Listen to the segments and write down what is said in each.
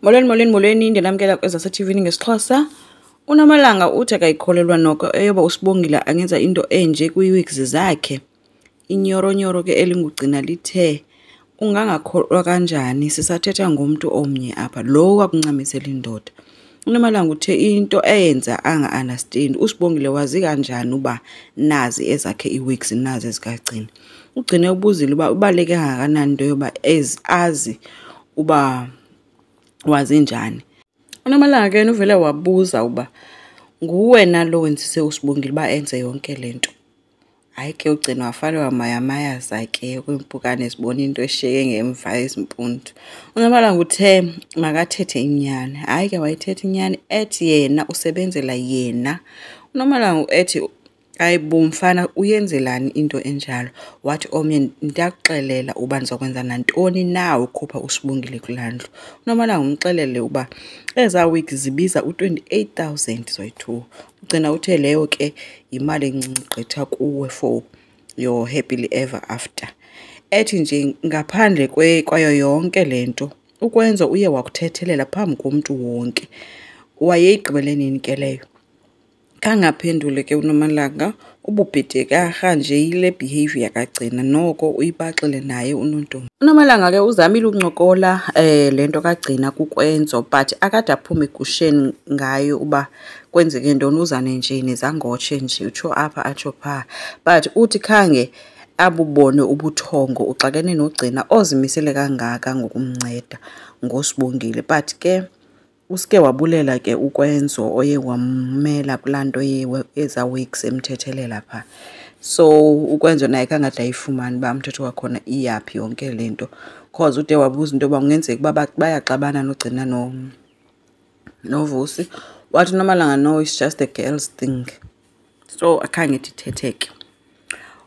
Molweni, molweni, molweni, ndinamkela kwezase-TV ngesiXhosa. UNomalanga uthi akayikholelwa noko eyoba uSibongile angenza into enje kwii-wigs zakhe. Inyoronyoro ke elingugcina lithe ungangakholwa kanjani sisathetha ngomntu omnye apha, lo wakuncamisela indoda. UNomalanga uthe into eyenza anga-understand uSibongile wazi kanjani uba nazi ezakhe ii-wigs nazi ezikaGcina. Ugcine ubuzile uba ubaluleke kangakanani into yoba azi uba wazi njani. UNomalanga ke yena uvele wabuza uba nguwe na lo wenzise uSibongile uba enze yonke le nto. Hayi ke ugcina wafane wamayamayaza ke kwiimpukane zibona into eshiyeke ngemva ezimpundu. UNomalanga uthe makathethe inyani. Hayi ke wayithetha inyani ethi yena usebenzela yena. UNomalanga ethi hayi bo mfana uyenzelani into enjalo. Wathi omnye ndakuxelela uba ndizokwenza nantoni na ukhupha uSibongile kulaa ndlu. UNomalanga umxelele uba ezaa wigs zibiza u-28 000 zoyi-2. Ugcina uthe leyo ke yimali encinci gqitha kuwe for your happily ever after. Ethi nje ngaphandle kwayo yonke le nto ukwenza uye wakuthethelela phambi komntu wonke. Wayeyigqibele nini ke leyo? Khange aphendule ke uNomalanga, ububhidekarha nje yile behavior kaGcina noko uyibaxile naye uNontombi. UNomalanga ke uzamile ukuncokola le nto kaGcina kukwenzo but akade aphume egusheni ngayo uba kwenzeke ntoni, uzane nje nezangotshe nje utsho apha atsho phaa. But uthi khange abubone ubuthongo uxakene noGcina ozimisele kangaka ngokumnceda ngoSibongile. But ke uske wabulela ke uKwenzo oye wammela kulaa nto yezaa wigs emthethelela phaa. So uKwenzo naye khange ade ayifumane uba umthetho wakhona iyaphi yonke le nto. Cause ude wabuza into yoba kungenzeka uba bayaxabana noGcina noVusi. Wathi uNomalanga no, it's just a girls thing. So akhange ithetheke.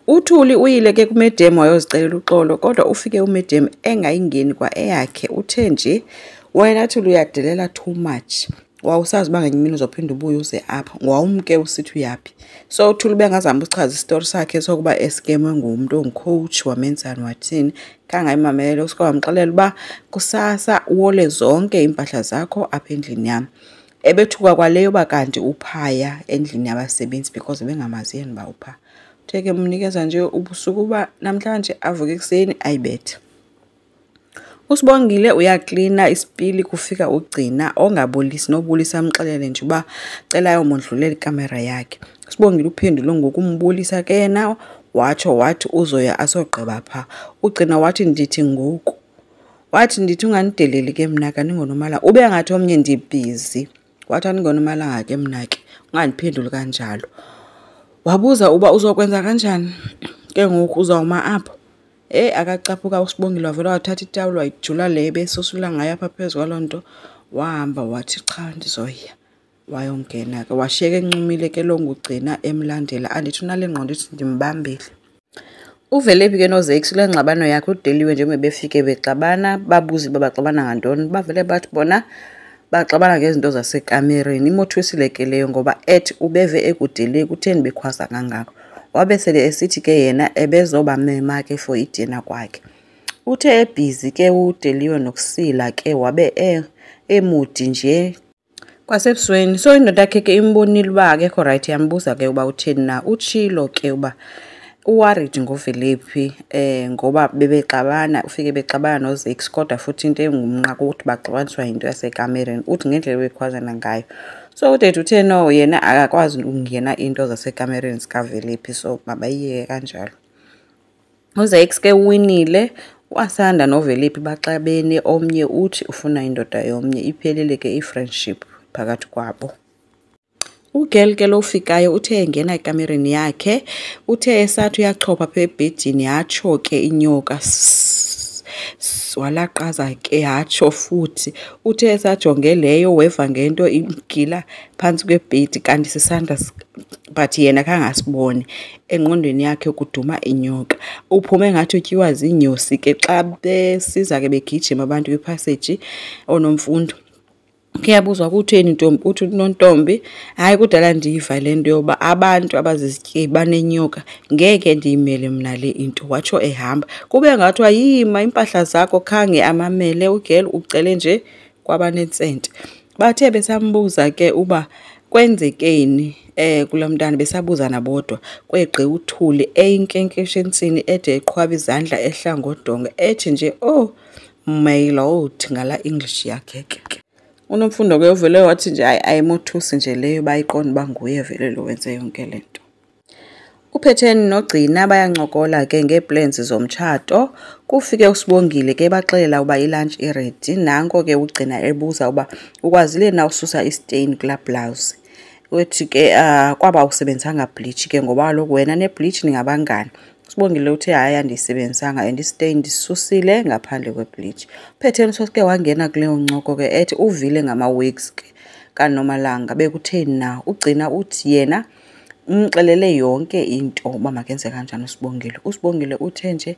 UThuli uyile ke kumedem wayozicelela uxolo kodwa ufike umedem engayingeni kwa eyakhe. Uthe nje wena Thuli uyadelela too much. Wawusazi uba ngenye imini uzophinda ubuye uze apha, wawumke usithi uyaphi. So uThuli ubengazami usichaza isitori sakhe sokuba eskemwe ngumntu ongu-coach wamenzani wathini. Khange ayimamele, usuke wamxelela uba kusasa uwole zonke iimpahla zakho apha endlini yam. Ebethuka kwale yoba kanti uphaya endlini yabasebenzi because ebengamazi yena uba uphaa. Uthe ke mnikeza nje ubusuku uba namhlanje avuke ekuseni ayibethe. USibongile uyaklina isipili kufika uGcina ongabulisi nobulisa amxelele nje uba cela ayomondlulela ikamera yakhe. USibongile uphendule ngokumbulisa ke yena watsho wathi uzoya asogqiba phaa. UGcina wathi ndithi ngoku. Wathi ndithi ungandideleli ke mna ke andingoNomalanga. Ube ngathi omnye ndibhizi. Wathi andingoNomalanga ke mna ke, ungandiphenduli kanjalo. Wabuza uba uzokwenza kanjani ke ngoku uzawuma apho. Heyi akacaphuka uSibongile wavele wathatha itawuli wayijula le ebesosula ngayo apha phezu kwaloo nto. Wahamba wathi cha ndizoya. Wayongena ke washiyeka encumile ke lo ngugcina emlandela. Andithi unale ngqondo ithi ndimbambile. Uvelephi ke noZakes kule ngxabano yakhe uDeliwe njengoba befike bexabana, babuze uba baxabana ngantoni. Bavele bathi bona baxabana ngezinto zasekamereni. Imothusile ke leyo ngoba ethi ubeve ekude kutheni bekhwaza kangaka. Wabe sele esithi ke yena ebezobamema ke for idina kwakhe. Uthe ebhizi ke uDeliwe nokusila ke wabe emudi nje kwasebusweni. So indoda yakhe ke imbonile uba akekho right, yambuza ke uba utheni na. Utshilo ke uba u-worried ngoVelephi ngoba bebexabana, ufike bexabana noZakes kodwa futhi into engumnqa kukuthi baxabaniswa yinto yasekamereni. Uthi ngendlela ebekhwazana ngayo. So udade uthe no yena akakwazi ukungena into zasekamereni zikaVelephi so mabayiyeke kanjalo. UZakes ke uwinile, uAsanda noVelephi baxabene, omnye uthi ufuna indoda yomnye. Iphelile ke i-friendship phakathi kwabo. Ugirl ke lo ufikayo uthe engena ekamereni yakhe, uthe esathi uyachopha apha ebhedini yatsho ke inyoka walaqaza ke yatsho futhi. Uthe esajonge leyo weva ngento imgila phantsi kwebhedi kanti sisandla but yena khange asibone. Engqondweni yakhe kuduma inyoka. Uphume ngathi utyiwa ziinyosi ke xa besiza ke begijima abantu kwiphaseji ooNomfundo. Kuyabuzwa kutheni ntombi, uthi uNontombi hayi kudala ndiyiva le nto yoba abantu abazizityebi banenyoka, ngeke ndiyimele mna le into. Watsho ehamba. Kube ngathiwa yima iimpahla zakho, khange amamele ugirl ucele nje kwabanentsente. Bathe besambuza ke uba kwenzekeni kulaa mntana, besabuzana bodwa kwegqi uthuli eyinkenkesha entsini ede eqhwaba izandla ehla ngodonga ethi nje oh my lord ngala English yakhe ke. UNomfundo ke uvele wathi nje hayi ayimothusi nje leyo, bayiqonda uba nguye vele lo wenze yonke le nto. UPhetheni noGcina bayancokola ke ngeeplans zomtshato. Kufike uSibongile ke baxelela uba ilunch iready. Nanko ke uGcina ebuza uba ukwazile na ususa istain kulaa blouse. Uthi ke kwaba usebenzisanga bleach ke ngoba kaloku wena nebleach ningabangani. USibongile uthe hayi andiyisebenzisanga and istain ndisusile ngaphandle kwebleach. UPhetheni sosuke wangena kuleyo ncoko ke ethi uvile ngama-wigs ke kaNomalanga bekutheni na. UGcina uthi yena umxelele yonke into uba makenze kanjani uSibongile. USibongile uthe nje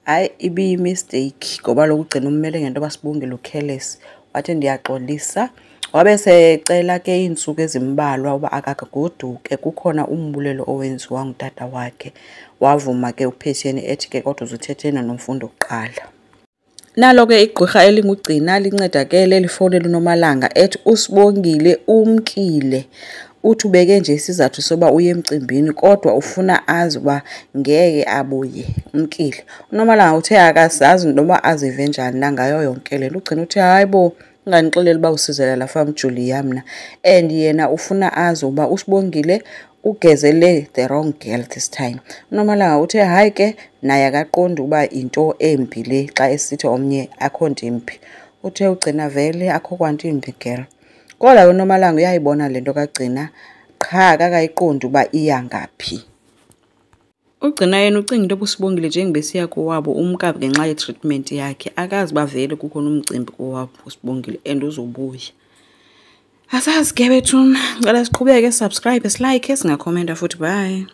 hayi ibiyimisteyikhi ngoba kaloku uGcina ummele ngento yoba Sibongile ucareless. Wathi ndiyaxolisa. Wabe secela ke iintsuku ezimbalwa uba akagoduke, kukhona umbulelo owenziwa ngutata wakhe. Wavuma ke uPhetheni ethi ke kodwa uzuthethe noNomfundo kuqala. Nalo ke igqirha elinguGcina lincedakele lifowunela uNomalanga ethi uSibongile umkile. Uthi ubeke nje isizathu soba uye emcimbini kodwa ufuna azi uba ngeke abuye, umkile. UNomalanga uthe akazazi noba azive njani na ngayo yonke le nto. UGcina uthe hayi bo, ungandixeleli uba usizela laa farm Julia mna. And yena ufuna azi uba uSibongile ugezele the wrong girl this time. UNomalanga uthe hayi ke naye akaqondi uba yinto embi le xa esithi omnye akho nto imbi. Uthe uGcina vele akho kwanto imbi girl. Kodwa uNomalanga uyayibona le nto kaGcina qha akakayiqondi uba iya ngaphi. UGcina yena ucinga into yoba uSibongile njengoba esiya kowabo umka ngenxa yetreatment yakhe, akazi uba vele kukhona umcimbi kowabo uSibongile and uzobuya. Asazi ke bethuna, ndicela siqhubeke, subscribe, silike, singakhomenta futhi. Bye.